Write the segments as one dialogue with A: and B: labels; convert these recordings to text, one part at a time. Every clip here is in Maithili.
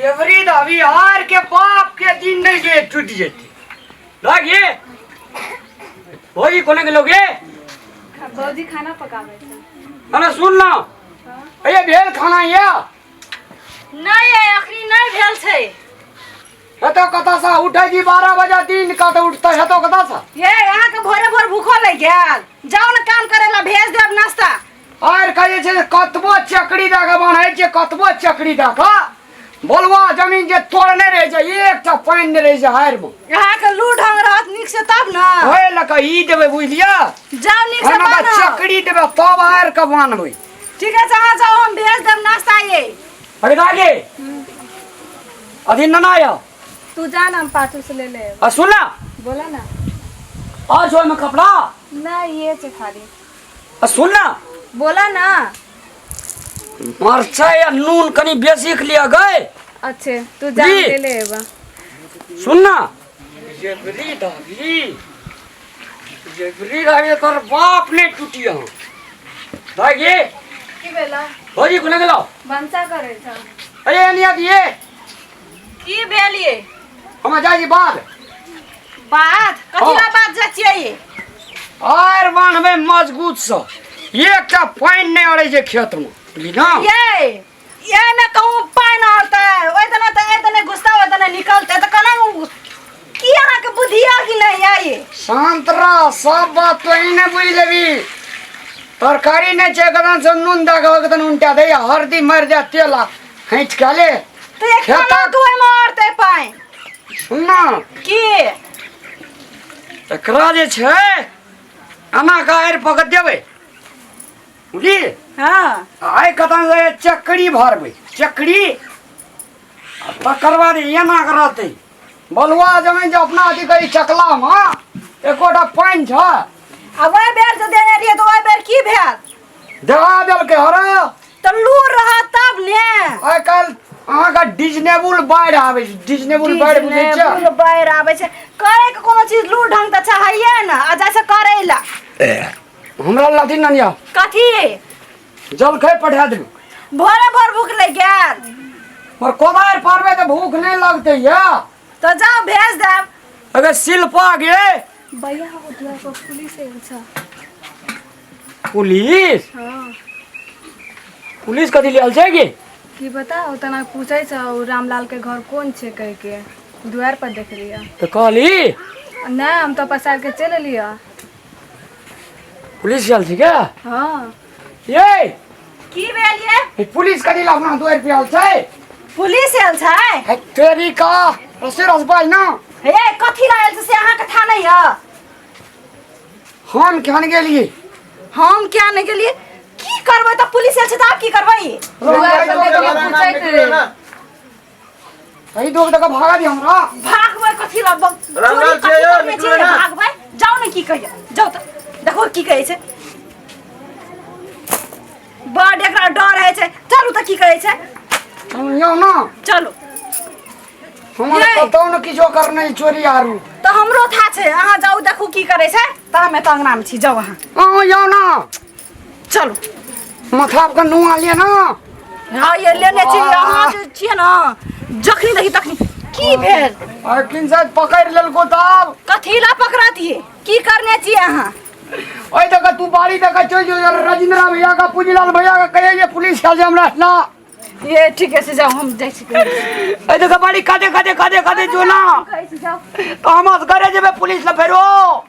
A: एवरी दावी हार के बाप के दिन नहीं जे टूट जेते लागे भौजी कोने के लोगे
B: भौजी खाना पकाबै छै।
A: अरे सुन ना, अरे भेल खाना या?
B: नहि अखनी नहि भेल छै।
A: हेतो कता सा उठै छी 12 बजे दिन का तऽ उठतै हेतो कता सा।
B: ये अहाँके भोरे भोर भूखो लागि गेल, जाउ ने काम करे ला, भेज देब नाश्ता।
A: आर कहै छै कतबो चकड़ी दऽ कऽ बान्है छै, कतबो चकड़ी दऽ कऽ बोलवा जमीन जे तोड़ने रहै छै, एकटा पानि नहि रहै छै हारि मे।
B: अहाँके लू ढंग रहत नीक से तब ने।
A: ओहि लऽ कऽ ई देबै बुझलियै,
B: जाउ नीक से
A: एना कऽ
B: बान्हब।
A: चकड़ी देबै तब हारि कऽ बान्हबै।
B: ठीक है, अहाँ जाउ, हम भेज देब नाश्ता। ये
A: अरे दादी अभी नना आयो।
B: तू जा ना, हम पाछू से ले ले।
A: आ सुन ना।
B: बोला ना।
A: और जो में कपड़ा
B: ना ये छे खाली।
A: आ सुन ना।
B: बोला ना।
A: मरचाई आ नून कनी बेसी के लिया गए।
B: अच्छे तू जा
A: जी।
B: ले ले एबा।
A: सुन ना। जेबरी दादी जेबरी दादी तोर बाप ने टूटिया दादी।
B: की भेला?
A: भौजी कोने गेलो?
B: भनसा करे छ।
A: अरे एनिया दिए।
B: की भेल ये?
A: हम जाइ छी बाध।
B: बाध? कथी ला बाध जाइ छियै ये?
A: आर बान्हबै मजबूत से, एकटा पानि नहि अड़ै छै खेत मे, बुझली ना?
B: ये ये में कहूँ पानि अड़तै, ओहि दिना तऽ एहि दिना घुसतै, ओहि दिना निकलतै, तऽ केना की अहाँके बुद्धि यऽ कि नहि यऽ ये?
A: शांत रह, सब बात तो ही नहि बुझि लेबी। तरकारी नहि छै, एकदम से नून दऽ कऽ एकदम उनटा दै, हरदी मारि दे, तेल आ हैँठ कऽ ले।
B: तऽ एक
A: खेतक-
B: केना के ओहिमे अड़तै पानि?
A: सुन ना।
B: की?
A: एकरा जे छै एना कऽ आड़ि पकड़ देबै, बुझली?
B: हाँ।
A: आइ कतऽ से चकड़ी भरबै, चकड़ी, आ तकर बाद एना कऽ रहतै बलुआ जमीन जे अपना अथी करी चकला मे एकोटा पानि छै।
B: आ ओहि बेर जे देने रहियै तऽ ओहि बेर की भेल?
A: देवा देलकै हर।
B: तऽ लूर रहत तब ने।
A: आइ काल्हि अहाँके डिजनेबुल बाढ़ि आबै छै, डिजनेबुल बाढ़ि बुझै छियै?
B: डिजनेबुल बाढ़ि आबै छै। करे के कोनो चीज लूर ढंग तऽ चाहिए ने, आ जाइ छै करै ला।
A: हमरा लथिन ननिया।
B: कथी?
A: जलखै पठा देबै।
B: भोरे भोर भूख लागि गेल।
A: पर कोदारि पारबै तऽ भूख नहि लगतै या?
B: तऽ जाउ भेज देब।
A: अगर शिल्पा गे।
B: भैया हो दुआर पर पुलिस आयल छ।
A: पुलिस?
B: हाँ।
A: पुलिस कथी लेल छै की?
B: की पता, ओ तना पूछै छ ओ रामलाल के घर कोन छै कह के, दुआर पर देख लिया।
A: तऽ कहली?
B: नहीं, हम तो पसार के चल एलियै।
A: पुलिस आयल छै क्या?
B: हाँ।
A: ये
B: की भेल ये?
A: ई पुलिस कथी लए अपना दुआरि पे आयल छै?
B: पुलिस आयल छै?
A: हे तेरी का रसे रस बाज ना।
B: हे कथी लए आयल छै से अहाँके था नहीं है?
A: हम केहन गेलियै?
B: हम क्या नहीं गेलियै? की करबै तऽ पुलिस आयल छै तऽ आब की करबै?
A: सही दोग तक भागा दी हमरा।
B: भागबै कथी लए?
C: राम
B: चोरी
C: राम
B: कथी
C: छियै यौ,
B: करने
C: निकलू
B: छियै?
C: ना।
B: भागबै जाउ ने, की कहैया जाउ तऽ देखो की कहै छै। बड एकरा डर होइ छै। चलू तऽ की कहै छै।
A: चलू यौ ना।
B: चलू।
A: हमरा
B: ये।
A: कतौ ने किछो करने चोरी आरू।
B: तऽ हमरो था छै, अहाँ जाउ देखू की करै छै, तऽ हम एतऽ अंगनामे छी, जाउ अहाँ।
A: अहाँ जाउ ना।
B: चलू।
A: माथा पर नुआ लिअ ना।
B: हाँ ये लेने छी अहाँ जे छियै ने, जखनी देखी तखनी। की भेल?
A: अखिन शायद पकड़ि लेलको तब।
B: कथी ला पकड़त ये? की करने छियै अहाँ?
A: ओहि दऽ कऽ तू बाड़ी दऽ कऽ चलि जो, राजेंद्र भैया का पूजीलाल भैया का कहिए जे पुलिस आयल छै हमरा ना।
B: ये ठीक है से जाओ, हम जाइ छी।
A: एहि दऽ कऽ बाड़ी काटे काटे काटे काटे जो ना।
B: कहै छी जाओ।
A: तऽ हम असगरे जेबै पुलिस लग फेरो।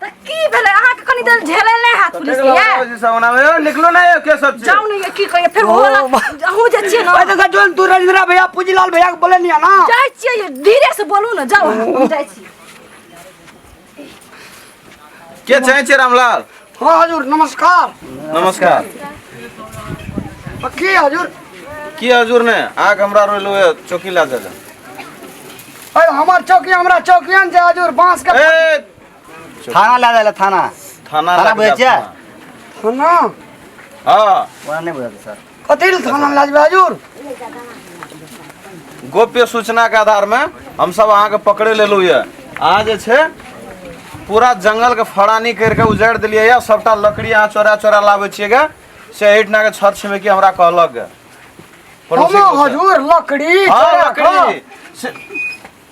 B: तऽ की भेलै अहाँके? कनी देर झेलै नहि हैत पुलिस के ये?
C: निकलो ना यौ, के सब छै?
B: जाउ ने ये की कहैया फेर ओ अहूँ जे छियै ने।
A: ओहि दऽ कऽ जो तू राजेंद्र भैया पूजीलाल भैया के बोले नहीं ना।
B: जाइ छियै ये, धीरे से बोलू ने, जाउ अहाँ, हम जाइ छी।
C: के छै छै रामलाल?
A: हाँ हजूर नमस्कार।
C: नमस्कार।
A: की हजूर?
C: की हजूर ने आग हमरा रोइलो ये चौकी ला जा।
A: अरे हमर चौकी, हमरा चौकियन छै हजूर, बांस के।
C: ए
D: थाना ला जाए थाना।
C: थाना
D: थाना
C: लग
D: बुझै
C: जा
D: छियै?
A: थाना?
C: हाँ।
D: ओना नहि बुझल सर।
A: कथी लए थाना ला जेबै हजूर?
C: गोप्य सूचना के आधार में हम सब अहाँ के पकड़े लेलू ये। अहाँ जे छै पूरा जंगल के फड़ानी करके उजाड़ि देलियै ये, सबटा लकड़ी अहाँ चोरा चोरा लाबै छियै गे, से एहिठिना के छत छिमेकी हमरा कहलक गे। पड़ोसी
A: हम
C: के।
A: हजूर लकड़ी
C: हाँ
A: चोरा
C: लकड़ी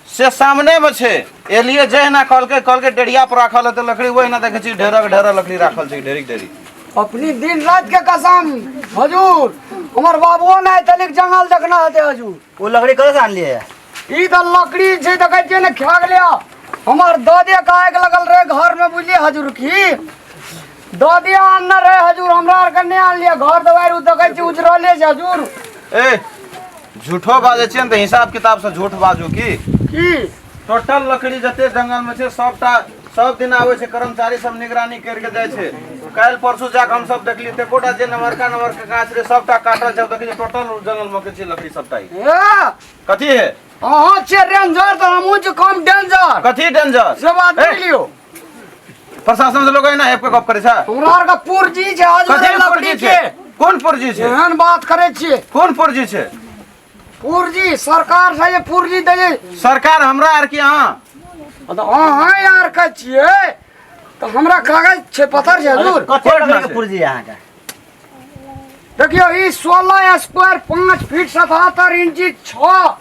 C: से सामने में छै। एलिए जहिना कहलकै कहलकै डेढ़िया पर राखल हेतै लकड़ी, ओहिना देखै छी ढेरक ढेर लकड़ी राखल छै, ढेरिक ढेरी।
A: अपनी दिन रात के कसम हजूर, हमर बाबुओ नहि तलिक जंगल देखना हेतै हजूर।
D: ओ लकड़ी कतऽ से आनलियै?
A: ई तऽ लकड़ी छै देखै छियै ने, खा गेलै। हमर दादे के आगि लगल रहे घर में, बुझलियै हजूर? की दादी आनने रहे हजूर, हमरा आरके नहि आनलियै। घर दुआरि ओ देखै छी उजरले छै हजूर।
C: ए झूठो बाजै छियै ने तऽ हिसाब किताब से झूठ बाजू की?
A: की
C: टोटल लकड़ी जते जंगल में छै सबटा सब दिन आबै छै कर्मचारी सब निगरानी करि के जाइ छै। काल्हि परसू जाके हम सब देखलियै एकोटा जे नमरका नमरका गाछ रहे सबटा काटल छै। देखै छियै टोटल जंगल में के छै लकड़ी सबटा ही।
A: ए
C: कथी है?
A: अहाँ छियै रेंजर तऽ हमहूँ छी कम डेंजर।
C: कथी डेंजर?
A: से बात
C: ए,
A: बुझि लियौ।
C: प्रशासन से लोग एना हेप के गप करै छै?
A: हमरा आरके पुर्जी छै हजूर,
C: कथी
A: लकड़ी
C: पुर्जी
A: के।
C: छै? कोन पुर्जी छै?
A: एहन बात करै छियै।
C: कोन पुर्जी छै?
A: पुर्जी सरकार से जे पुर्जी दै छै।
C: सरकार हमरा आर की अहाँ?
A: तऽ अहाँ आर के छियै तऽ हमरा कागज छै पत्थर छै हजूर।
D: कते
C: कोन
D: लकड़ी के
C: छै?
D: पुर्जी है अहाँके?
A: देखियौ ई 16 स्क्वायर 5 फीट 77 इंची 6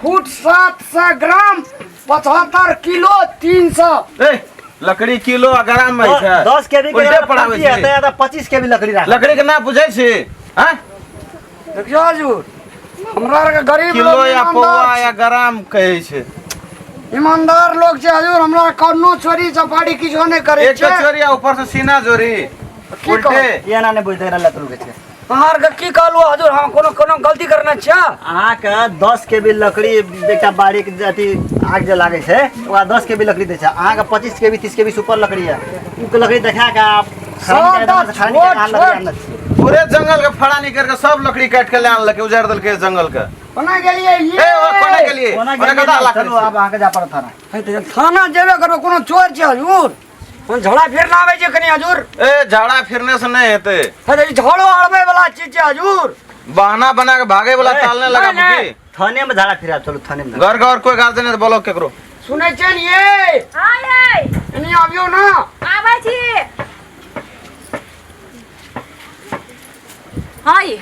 A: फुट 700 ग्राम 75 किलो 300।
C: ए लकड़ी किलो आ ग्राम में छै।
D: 10 केबी के
C: उल्टे पढ़ाबै
D: पुर्जी
C: छै।
D: हेतै तऽ 25 केबी लकड़ी राखल।
C: लकड़ी के नाप बुझै छी? हैं?
A: देखियौ हजूर, हमरा आरके गरीब
C: किलो
A: लोग
C: या पौआ
A: ईमानदार
C: या ग्राम कहै छै।
A: ईमानदार लोग छै हजूर, हमरा कोनो चोरी चपाटी किछो नहि करै
C: एक
A: छै।
C: तऽ चोरी आ ऊपर से सीना जोरी।
A: की
C: उल्टे।
A: कहू?
D: एना नहि बुझतै लतरू के छै।
A: अहाँ आरके की कहलहुँ हजूर, हम कोनो कोनो गलती करने छियै?
D: अहाँके 10 केबी लकड़ी एकटा बाड़ीके जे अथी आग जे लागै छै ओकरा 10 केबी लकड़ी दै छै। अहाँके 25 केबी 30 केबी से ऊपर लकड़ी है, ओ लकड़ी देखा के आप
A: सबटा छोट छोट।
C: पूरे जंगल के फड़ानी करके सब लकड़ी काट के ले आनलकै, उजाड़ि देलकै जंगल के।
A: कोना गेलियै ये?
C: ए ओ कोना गेलियै?
D: कोना
C: ओने
D: गेलियै?
C: कतऽ हल्ला
D: चलू
C: करै
D: आब अहाँके जा पड़त थाना।
A: हे तऽ थाना जेबे करबै, कोनो चोर छै हजूर? हम झोड़ा फिरना आबै छै कनि हजूर।
C: ए झाड़ा फिरने से नहीं हेतै।
A: हे तऽ ई झाड़ो अड़बै वाला चीज छै हजूर।
C: बहाना बना के भागे वाला
D: ए,
C: ताल नहीं लगाबू
A: नहीं,
C: की?
D: थाने में झाड़ा फिराब, चलू थाने में।
C: घर घर कोई गार्जियन है तऽ बोलो केकरो।
A: सुनै छियै ने ये?
B: हाँ यै।
A: एनी आबियौ ना।
B: आबै छी। हाँ ये।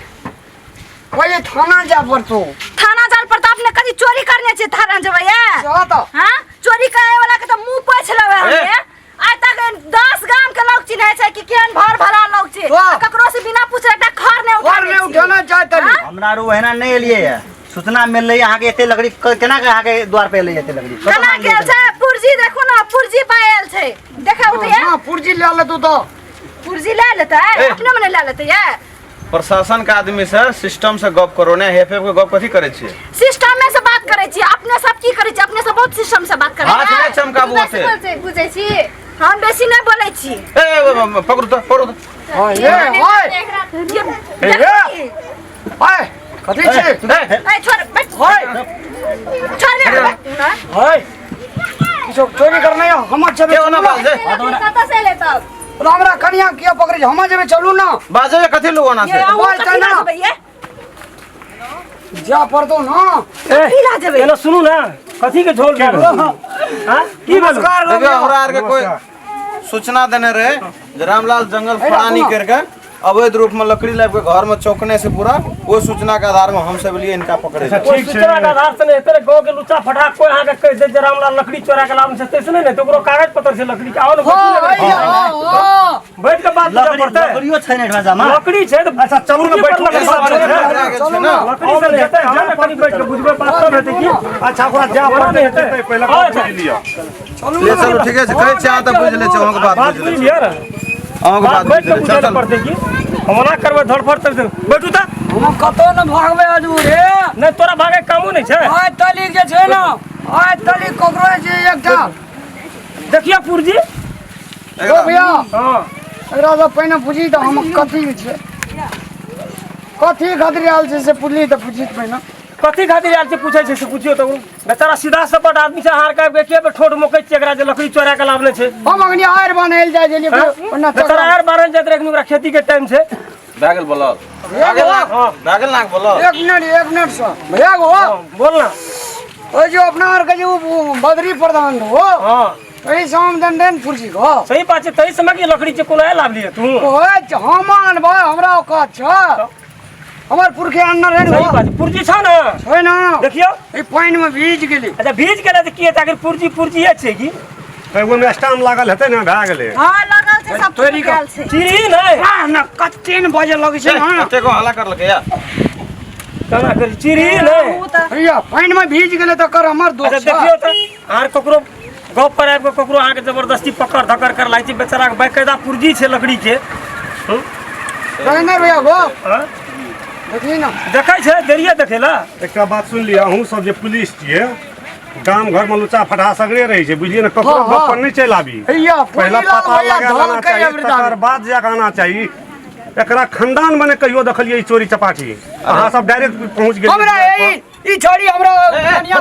A: कहियै थाना जाय पड़तौ।
B: थाना जाय पड़तौ? अपने कथी चोरी करने छी थाना जेबै ये?
A: चल तऽ।
B: हाँ चोरी करे वाला के तऽ मुंह पोछि लेबै
C: ए।
B: हमे। आइ तक 10 गाम के लोग चिन्है छै कि केहन भर भरा लोग छै।
A: वाह।
B: ककरो से बिना पूछे एकटा खर नहि
A: घर
B: उठाबै
A: नहि
B: छी।
A: उठाना चाहत तनी।
B: हाँ?
D: हमरा आर ओहिना नहि एलियै है, सूचना मिललै अहाँके एते लकड़ी केना के अहाँके द्वार पे एलै एते लकड़ी? कतऽ
B: केना
D: आनलियै
B: गेल
D: एते
B: छै? पुर्जी देखू ने, पुर्जी पायल छै। देखा उठिए।
A: हाँ पुर्जी ले लेतौ तऽ।
B: पुर्जी ले लेतै?
C: ए।
B: अपने मने ले लेतै ये?
C: प्रशासन के आदमी से सिस्टम से गप करो ने, हेप हेप के गप कथी करै छियै?
B: सिस्टम में से बात करै छी। अपने सब की करै छी? अपने सब बहुत सिस्टम से बात करै
C: हाथ
B: छी।
C: नहि चमकाबू
B: बेसी
C: ओते।
B: बोलै बुझै छी, हम बेसी नहि बोलै छी।
C: ए ए, पकड़ू तऽ पकड़ू तऽ।
A: हाँ ये हाय
B: ये
A: ए,
B: देखी।
A: हाय कथी छै?
C: ए,
B: ए छोड़ बैठ।
A: हाय
B: छोड़ रे बैठ।
A: हाय किछो चोरी करना है हम जेबै
C: के ओना
A: चलू ना।
C: बाजै?
B: कतऽ से एलै तब?
A: हमरा कनिया किया पकड़ै छै? हम जेबै चलू ना।
C: बाजै कथी लोग ओना से?
B: ये अहूँ
A: बाज
B: कथी
A: ना।
B: लऽ जेबै ये?
A: जा पड़तौ ना।
B: कथी लऽ जेबै?
E: चलो सुनू ना, कथी के झोल भेल? हाँ की भेल?
A: नमस्कार
C: देखियौ हमरा आर के कोई सूचना देने रहे जे रामलाल जंगल फड़ानी करके अवैध रूप में लकड़ी लाबि के घर में चौकने से पूरा, वो सूचना के आधार में हम सब लिए इनका पकड़े।
E: ओहि सूचना के आधार से नहीं हेतै। गाँव के लुच्चा फटा कोई अहाँके कहि दे जे रामलाल लकड़ी चोरा के लाबै छै, तैसे नहि ने, तऽ ओकरो कागज पत्र छै लकड़ी के। आओ ने
A: हाँ
E: बैठू ने,
A: हाँ हाँ
E: बैठ के बात करऽ
D: लकड़ी?
E: पड़तै।
D: लकड़ियो छै ने एहिठमा जमा?
E: लकड़ी छै तऽ
F: अच्छा चलू ने,
E: कुर्सी पर
F: बैठू
E: लकड़ी
F: ने,
E: सब
F: सब
E: छै।
C: छै।
A: चलू ना।
E: लकड़ी से नहि हेतै, हम ने कनि बैठ के बुझबै बात तब हेतै की।
F: अच्छा ओकरा जा
E: ओना
F: पड़तै
E: नहि हेतै।
F: हेतै, पहिले
E: हाँ,
F: गप बुझि लिअ।
A: चलू
C: ले
A: ना।
C: चलू ठीके छै, कहै छी अहाँ तऽ बुझि लै छी, अहाँके बात
E: बात
C: बुझि लै
E: बुझि
C: छी।
E: लिअ ने,
C: अहाँके
E: बात
C: बात
E: बैठ
C: बुझि
E: के
C: लै छी।
E: बुझै लए
C: चल
E: पड़तै की। हम ओना करबै धड़फड़ तब से बैठू तऽ।
A: हम कतौ न भागबै हजूर हे।
E: नहि तोरा भागै के कामो नहि छै।
A: आइ तली जे छै ना, आइ तली ककरो जे एकटा
E: देखियौ पुर्जी।
A: ओ भैया।
E: हाँ
A: एकरा से पहिने पूछी तऽ हम कथी छै, कथी खातिर आयल छै से पुछली तऽ पूछी पहिने।
E: कथी खातिर आयल छै पूछै छै से पुछियौ तऽ। बेचारा सीधा सपाट आदमी छै, अहाँ आरके किया पे ठोठ मोकै छियै एकरा जे लकड़ी चोरा के लाबने छै?
A: हम अखनी आरि बनायल जाइ छलियै ओना।
E: बेचारा आर बारह जाइत रहै, एखन ओकरा खेती के टाइम छै।
C: भए गेल बोलल? भए गेल नाक? भए गेल नाक बोलल?
A: एक मिनट एक मिनट सर भैया गो।
E: हाँ, बोल ना।
A: ओइ जो अपना आरके जे उ बद्री प्रधान हो।
E: हाँ
A: ओहि साम दंडन पुर्जी गो।
E: सही बात छै, तही समय के लकड़ी छै कोनो लाभ लिअ तू।
A: ओए हम आनबै, हमरा औकात छ। हमर पुरखे अन्न रहे
E: सही बात पुर्जी छौ ना
A: छै ना
E: देखियो
A: ई पानि में भीज गेलै
E: अच्छा भीज गेलै तऽ की हेतै आखिर पुर्जी पुर्जिए छै की
F: तऽ ओहिमे स्टाम्प लागल हेतै ने भए गेलै
B: हां लागल छै सब
A: तोरी
B: गेल छै
E: चिड़ी नहि
A: आह ना कते ने बजे लगै छै ना
C: कते को हल्ला करलकै या
E: केना करी चिड़ी नहि
B: उ तऽ
A: भैया पानि में भीज गेलै तऽ कर हमर दोष
E: अच्छा देखियो तऽ आर ककरो गप पर आबि कऽ ककरो अहाँके जबरदस्ती पकड़ धकड़ कर लागै छै बेचाराके बेकायदा पुर्जी छै लकड़ी के
A: रविंदर भैया गो
E: हाँ?
A: देखली ना
E: देखै छै देरिये देखै ला
F: एकटा बात सुन लिअ अहूँ सब जे पुलिस छियै गाम घर में लुचा फटा सगरे रहै छै बुझलियै ने ककरो
A: हाँ,
F: गप
A: हाँ।
F: पर नहि चलि आबी
A: भैया
F: पहला
A: पुलिस
F: पता
A: भैया
F: लगा लेना
A: धलकै
F: चाही
A: अबरी
F: तकर बाद जाके आना चाही एकरा खानदान में नहि कहियो देखलियै ई चोरी चपाटी अहाँ सब डायरेक्ट पहुँच गेलियै
A: हमरा ई ई छोड़ी हमरा कनिया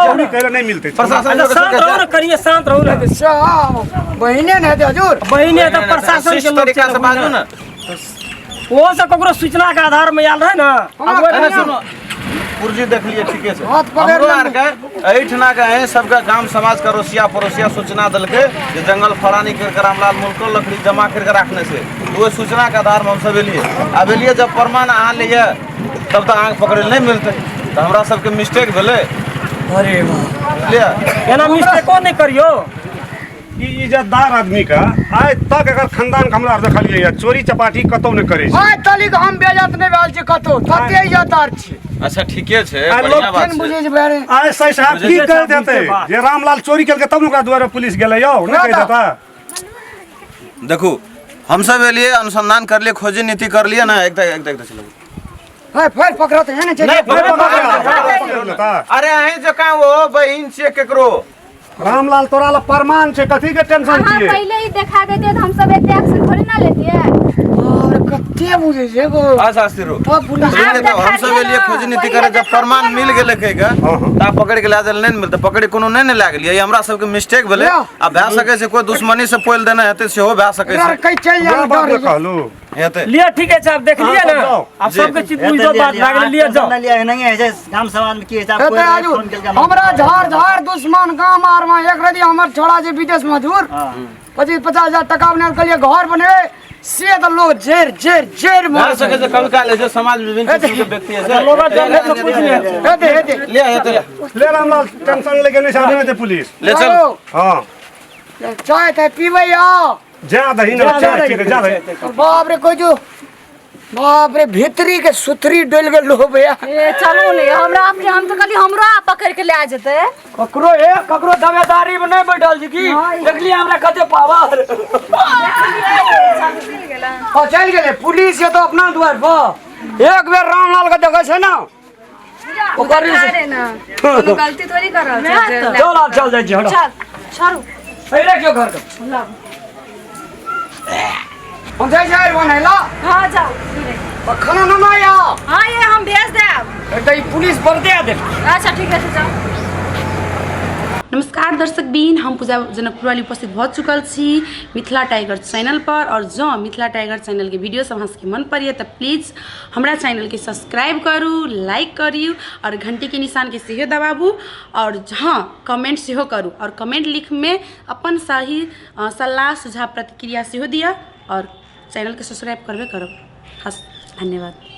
F: चोरी करै लए नहि मिलतै
C: प्रशासन
E: अच्छा शांत रहू ने करिए शांत रहू ने
A: बहिने ने हेतै हजूर
E: बहिने तऽ प्रशासन के
C: शिष्ट
E: लोक
C: तरीका से बाजू ने
E: ओहो से ककरो सूचना के आधार में आयल रहे ना
A: हमरा
E: अब
C: अरे
A: कनिया-
C: सुनो पुर्जी देख लिए ठीके छै
A: हाथ पकड़ि
C: हमरो
A: लेलकै।
C: आर के एहिठिना के अहीं सबके गाम समाज के अड़ोसिया पड़ोसिया सूचना देलकै जे जंगल फड़ानी करके रामलाल मुलको लकड़ी जमा करके रखने छै ओहि सूचना के आधार में हमसब एलियै आब एलियै जब प्रमाण अहाँ लिए तब तऽ अहाँके पकड़ै लए नहि मिलतै तऽ हमरा सबके मिस्टेक भेलै
A: अरे वाह
C: बुझलियै
E: एना मिस्टेको नहि करियो
F: ई इज्जतदार आदमी के आइ तक एकर खानदान के हमरा देखलियै या चोरी चपाटी कतौ नहि करै छै
A: आइ तलिक हम बेइज्जत नहि भेल छी कतौ तते इज्जतदार छी
C: अच्छा ठीके छै
F: आ लोक
C: बढ़िया बात
A: केन
C: छै
A: बुझै छै बेरे
F: आइ सही साहब की
E: बुझै छै,
F: कहि देतै
E: बुझते बात।
F: जे रामलाल चोरी केलकै तब ने ओकरा दुआरे पुलिस गेलै यौ नहि कहि देता
C: देखू हमसब एलियै अनुसंधान करलियै खोजी नीति करलियै ने एक एक एक चलू
A: है फेर पकड़त है ने
C: नहीं,
F: नहि पकड़ल लेता।
C: अरे अहीं जकाँ ओ बहिन छियै केकरो
F: रामलाल तोरा लए प्रमाण छै कथी के टेंशन
G: अहाँ
F: छियै
G: पहिले ही देखा देतियै तऽ हमसब एते एक्शन थोड़ी ना लेतियै
A: और कते बुझै छै गो
C: अच्छा स्थिर
A: तब पुलिस
G: आब
C: बुझलियै तब
G: देखा
C: हमसब
G: दिअ
C: एलियै
G: ना,
C: खोजी नीति
G: पहिले
C: करे जब
G: देखा
C: प्रमाण
G: दिअ
C: मिल
G: ना।
C: गेलै कहि के
F: हाँ, हाँ।
C: ता पकड़ के लए जाय नहि ने मिलतै पकड़े कोनो नहि ने लए गेलियै ई हमरा सबके मिस्टेक भेलै
A: या।
C: आ भए सकै छै कोइ दुश्मनी से पोल देने हेतै सेहो भए सकै
A: यार
C: छै
A: कहीं चलि
F: वएह
A: जाए
F: बात ने
A: डर
F: कहलू
C: हेतै
E: लिअ ठीके छै आब देख लिअ
F: अहाँ
E: ने
F: सब जाओ।
E: आब
C: जी।
E: सबके चीज बुझलो बात भए गेलै लिअ जाओ
D: लिया नहीं है गाम समाज में की है
A: हेतै आजू हमरा झार झार दुश्मन गाम आर में एक रति हमर छोड़ा जे विदेश मजदूर 25-50 हजार टका बना के लिए घर बनेबै से तऽ लोग जेर जेर जेर
C: भए
A: मार
C: सकै छै कभी काल जे समाज विभिन्न किस्म के व्यक्ति है
E: लोग जब तो कुछ नहीं हेतै।
A: हेतै हेतै
C: ले हेतै
F: ले रामलाल टेंशन लेके नहि छै आबे हेतै पुलिस
C: ले चल
F: हाँ
A: चाय ताय पीबै आउ
F: जा दही ने
A: जा
F: ठीक है, जा दही
A: बाप रे कोइ जो बाप रे भीतरी के सुथरी डोल गेल हो भैया
B: ए चलू ने हमरा अपने हम तऽ कहली हमरो पकड़ के ले जेतै
A: ककरो ए ककरो दावेदारी में नहीं बैठल छी की देखलिए हमरा कते पावर ओ चल गेलै पुलिस ये तो अपना द्वार पर एक बेर रामलाल के देखै छै ना ओकर
B: अरे ना कोनो गलती थोड़ी कर रहल छै
A: चल आब चल जाइ छी हटो
B: चल छोड़ू
A: अरे क्यों घर के हम जाइ छी बनैला
B: हाँ जाओ
A: खाना ना ना या
B: हाँ ये हम भेज देब
A: एक तऽ ई पुलिस बरदे दे
B: अच्छा ठीक है जाओ
H: नमस्कार दर्शक बीन, हम पूजा जनकपुर वाली उपस्थित भऽ चुकल छी मिथिला टाइगर चैनल पर। और जँ मिथिला टाइगर चैनल के वीडियो सब अहाँ सबके मन पड़ैए तऽ प्लीज हमरा चैनल के सब्सक्राइब करू, लाइक करू और घंटी के निशान के सेहो दबाबू और हाँ कमेंट सेहो करू और कमेंट लिखमे अपन सही सलाह सुझाव प्रतिक्रिया सेहो दिअ और चैनल के सब्सक्राइब करबे करब। हस धन्यवाद।